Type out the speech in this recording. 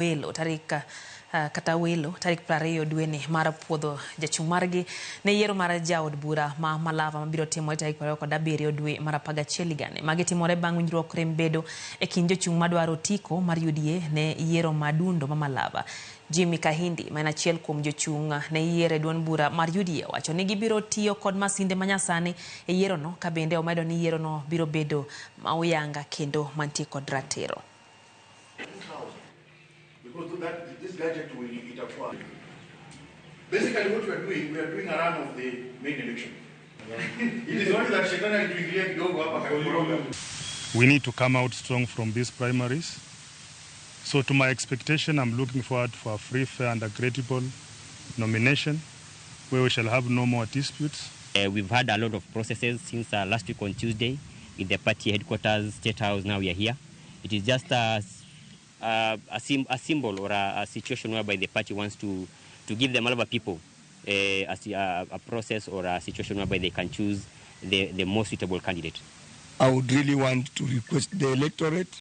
Welo tarik kata welo tarik 20 dweni mar puodho jachung' margi ne yiero mar jaod bura ma Malava mabiro timore tarik 27 dwe mar 11 higani. Magi timore bang' winjruok rem bedo e kind jochung' madwaro otiko mar UDA ne yiero ma dundo ma Malava. Jimmy Kahindi ma en achiel kuom jochung' ne yiero e duond bura mar UDA wacho ni gibiro tiyo kod masinde manyasani e yierono ka bende omedo ni yierono biro bedo ma uyanga kendo mantie kod ratiro. Because that this gadget will itakuwa. Basically what we are doing a run of the main election. It is only that shetani alituingilia kidogo hapa kakoroga. We need to come out strong from these primaries. So to my expectation, I'm looking forward for a free, fair and a credible nomination where we shall have no more disputes. We've had a lot of processes since last week on Tuesday in the party headquarters, State House. Now we are here. It is just a symbol or a situation whereby the party wants to give the Malava people a process or a situation whereby they can choose the most suitable candidate. I would really want to request the electorate